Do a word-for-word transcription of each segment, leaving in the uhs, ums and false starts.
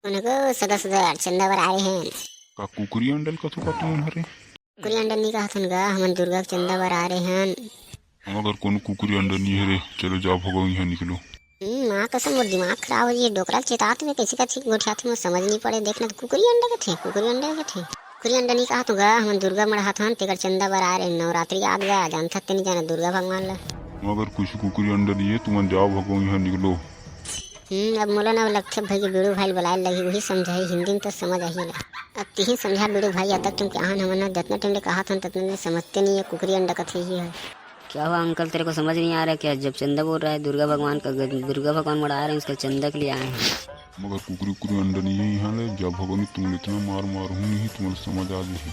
कोनो को सदा सदा यार चंदा बर आए हैं। का कुकरी अंडा ल कथो का तुमन हरे? कुकरी अंडा नहीं कहत हन गा, हमन दुर्गा के चंदा बर आ रहे हैं। हम अगर कोनो कुकरी अंडा नहीं हरे, चलो जाओ भगो यहाँ निकलो। हम्म, माँ कसम मोर दिमाग खराब हो जाए, डोकरा चेतात में कैसे का चीज गोठियात में समझ नहीं पड़े। देखना तो कुकरी अंडा के थे, कुकरी अंडा के थे। कुकरी अंडा नहीं कहत हूँ गा, हमन दुर्गा मढ़ात हन, तेकर चंदा बर आ रहे, नवरात्रि आत गा, जानथत ते नहीं जाना दुर्गा भगवान ला। मगर कुछ कुकरी अंडा नहीं है, तुमन जाओ भगो यहाँ निकलो। हम्म, अब मोला ना लगथे भाई के बीड़ू भाई ल बुलाए लगही, वही समझाही, हिंदी में तो समझ आही ला। अब तिही समझा बीड़ू भाई, अब तक तुम क्या हन हमन ना, जतना टाइम ले कहा था ततना ले समझते नहीं है, कुकरी अंडा कथे ही है। क्या हुआ अंकल, तेरे को समझ नहीं आ रहा क्या? जब चंदा बोल रहा है दुर्गा भगवान का, दुर्गा भगवान मढ़ा रहे हैं, उसका चंदा के लिए आए हैं। मगर कुकरी कुकरी अंडा नहीं है यहाँ ले, जब भगवान तुम इतना मार मार हूँ नहीं, तुम्हारा समझ आ जाही।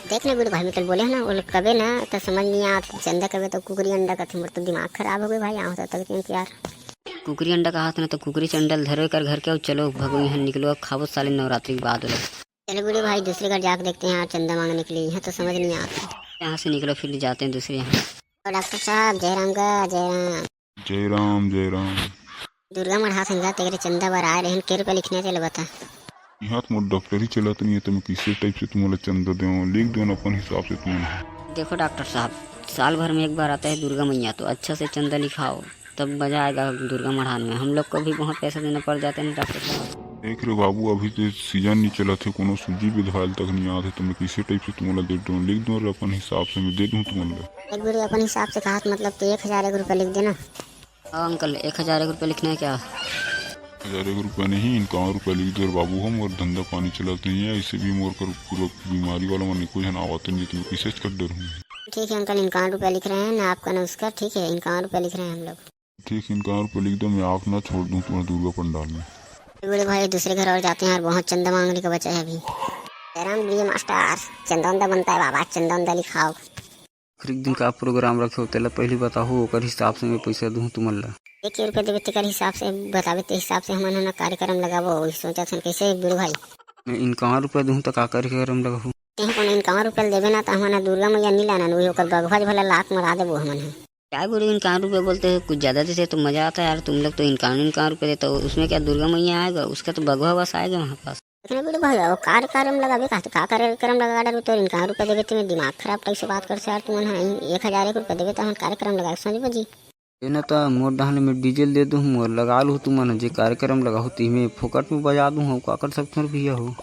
देख ना बीड़ू भाई, मैं कल बोले हूँ ना, वो लोग कबे ना तो समझ नहीं आत, चंदा कबे तो कुकरी अंडा कथे, मोर तो दिमाग खराब हो गए भाई, यहाँ तक यार। कुकरी अंडा कहा था ना, तो कुकरी चंडल धरो कर घर के, और चलो भगो यहाँ निकलो, अब खाबो साले नवरात्रि के बाद वाला। चलो बूढ़े भाई, दूसरे घर जाके देखते हैं यार, चंदा मांगने के लिए, यहाँ तो समझ नहीं आता। यहाँ से निकलो, फिर जाते हैं दूसरे यहाँ। और डॉक्टर साहब, जय राम का, जय राम। जय राम, जय राम। दुर्गा मढ़ा संगा तेरे चंदा बर आए रहन, के रुपया लिखना चले बता। यहाँ तो मोर डॉक्टर ही चलत नहीं है, तो मैं किसी टाइप से तुम्हारा चंदा देवां, लिख दो ना अपन हिसाब से तुमन। देखो डॉक्टर साहब, साल भर में एक बार आता है दुर्गा मैया, तो अच्छा से चंदा लिखाओ, तब मजा आएगा दुर्गा मढ़ान में। हम लोग को भी बहुत पैसा देना पड़ जाता है ना डॉक्टर साहब। देख रे बाबू, अभी तो सीजन नहीं चलत है, कोनो सूजी भी धायल तक नहीं आत है, तो मैं किसी टाइप से तुम्हारा दे दूँ, लिख दो रे अपन हिसाब से, मैं दे दूँ तुमन ला। एक बेर अपन हिसाब से कहा, मतलब तो एक हजार एक रुपया लिख देना। हाँ अंकल, एक हजार एक रुपया लिखना है क्या? हजार एक रुपया नहीं, इनकावन रुपया लिख दो रे बाबू, हम और धंधा पानी चलत नहीं है, ऐसे भी मोर कर पूरा बीमारी वाला मन कोई झन आवत नहीं, तो मैं कैसे कर डरूँ। ठीक है अंकल, इनकावन रुपया लिख रहे हैं ना आपका ना उसका, ठीक है, इनकावन रुपया लिख रहे हैं हम लोग। ठीक, इनकावन रुपया लिख दो, मैं आँख ना छोड़ दूँ तुम्हारे दुर्गा पंडाल में। बड़े भाई, दूसरे घर और जाते हैं यार, बहुत चंदा मांगने का बचा है अभी। जयराम जी मास्टर, चंदा उंदा बनता है बाबा, चंदा उंदा लिखाओ। आखिरी दिन का प्रोग्राम रखे हो, तेला पहली बताहू, ओकर हिसाब से मैं पैसा दूँ तुमन ला। एक रुपया देवे तेकर हिसाब से बतावे, ते हिसाब से हमन ह ना कार्यक्रम लगाबो, वही सोचत हन। कैसे बूढ़ भाई? मैं इनकावन रुपया दूँ तो का कार्यक्रम लगाहू? तेह कोनो इनकावन रुपया देवे ना, तो हमन ह दुर्गा मैया नी लानन, वही ओकर बघवा भला लात मरा देबो हमन ह। क्या गुरु, इनकावन रुपये बोलते हो, कुछ ज़्यादा देते तो मज़ा आता है यार। तुम लोग तो इनकावन इनकावन रुपये देते हो, उसमें क्या दुर्गा मैया आएगा? उसका तो बघवा बस आएगा वहाँ पास। लेकिन बूढ़ भाई, वो कार्यक्रम लगाबे का, का कार्यक्रम लगा डारू? तो इनकावन रुपये देवे, तुम्हें दिमाग खराब टाइप से बात करते यार तुमन ह। एक हजार एक रुपये देवे तो हम कार्यक्रम लगा समझ बजी। ये ना तो मोर डहान ले मैं डीजे दे दूँ, मोर लगा लूँ तुमन ह, जे कार्यक्रम लगाहू तिमे फोकट में बजा दूँ, हम का कर सकथन भैया हो।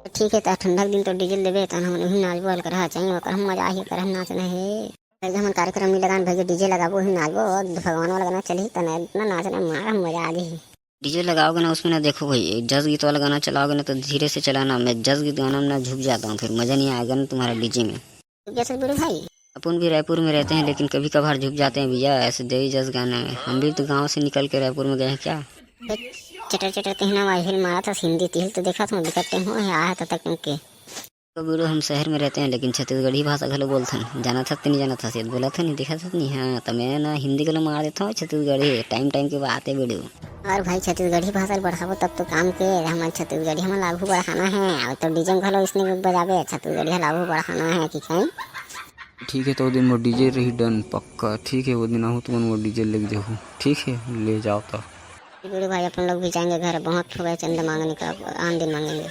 ठीक है, त ठंडा के दिन तो डीजे देबे, तहन हम उही नाचबो, अलकरहा चाहिए, ओकर हम मजा आही, ओकर हम नाचना है। भैया हमन कार्यक्रम नहीं लगान, भैया डीजे लगाबो, उही नाचबो, और भगवान वाला गाना चलही, तने इतना नाचना मार हम मजा आ जाही। डीजे लगाओगे ना, उसमें ना देखो भाई, जस गीत वाला गाना चलाओगे ना तो धीरे से चलाना, मैं जस गीत गाना में ना झुक जाता हूँ, फिर मजा नहीं आएगा ना तुम्हारा डीजे में। झुक जाते बूढ़े भाई। अपन भी रायपुर में रहते हैं, लेकिन कभी कभार झुक जाते हैं भैया, ऐसे देवी जस गाना में। हम भी तो गाँव से निकल के रायपुर में गए हैं क्या? चटर चटर कहना वाहिल मारा था हिंदी तिहिल तो देखा था, बिकट टाइम हो है आया था तक के। तो गुरु, हम शहर में रहते हैं, लेकिन छत्तीसगढ़ी भाषा घलो बोलथन। जानत हस ते नहीं जानत हस, ये बोलत हन, नहीं देखत हस नहीं। हाँ, तो मैं ना हिंदी घलो मार देता हूँ छत्तीसगढ़ी, टाइम टाइम की बात है गुरु। और भाई, छत्तीसगढ़ी भाषा बढ़ाबो तब तो काम के, हमन छत्तीसगढ़ी हमन ला आगू बढ़ाना है। और तो डीजे घलो इसने बजाबे, छत्तीसगढ़ी ला आगू बढ़ाना है कि कहीं। ठीक है, तो वो दिन मोर डीजे रही डन पक्का। ठीक है, वो दिन आहू तुमन मोर डीजे लेके जाहू। ठीक है, ले जाओ तो। गुरु भाई, अपन लोग भी जाएंगे घर, बहुत हो गए चंदा मांगने का, आन दिन मांगेंगे।